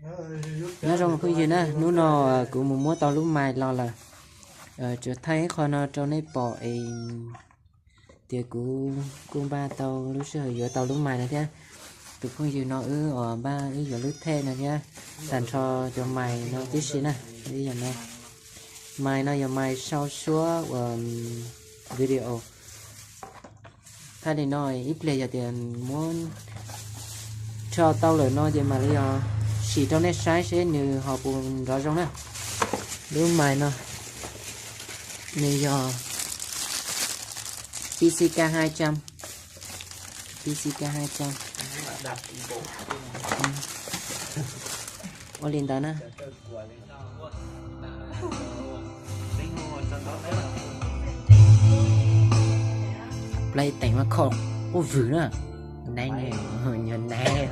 Nyob zoo phooj ywg na, hnub no kuv mus muab tau lub mais los lawm. Tsuas thaij ib qho no rau nej pom es tias kuv kuj npaj tau lub sij hawm yuav tau lub mais no thiab. Tus phooj ywg no wb npaj wb yuav lub thej no thiab, tag nrho cov mais no tib si na. Yog no, mais no yog mais sau suab uas video. Thaij li no ib pliag yog tias muab rho tau lawm no ces mam li yog sim rau nej saib seb nws ho puas nrov zoo na. Lub mais no nws yog P C K hai trăm, P C K hai trăm. Ua li ntawd na. Play teem mas kho ua vwm na. Nab, nab, nab.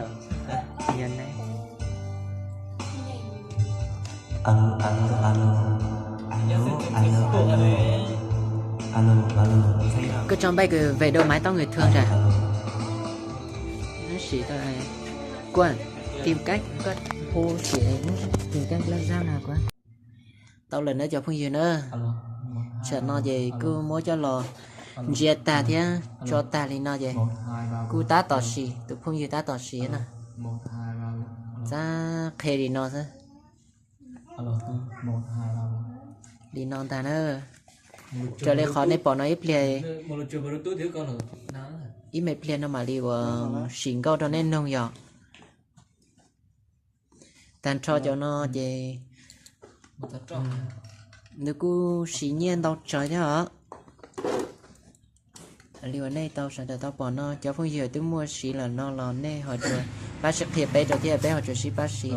Alo, alo, alo. Alo, alo, alo. Có trong bếp về đâu mái tóc người thương rồi. Nó xị tao này. Quên, tìm cách, quên. Hô xị, tìm cách lắp ráp nào quá. Tau lawm na cov phooj ywg na. Tam no ces kuj muab coj los ntsia tag thiab tso tag li no ces kuj tab tom sim, tus phooj ywg tab tom sim na. Txab qhia li no xwb. Li no ntag na. Raws li qhov nej pom no ib pliag, ib me pliag no mam li ua sim nkauj rau nej mloog yom. Tag nrho cov no ces nws kuj siv nyiaj ntau tsawv thiab os. Li uas nej tau sawv daws tau pom no, cov phooj ywg twb muaj siv lawm no los nej ho tsuas pab sib qhia peb rau thiab peb ho tsuas sib pab siv.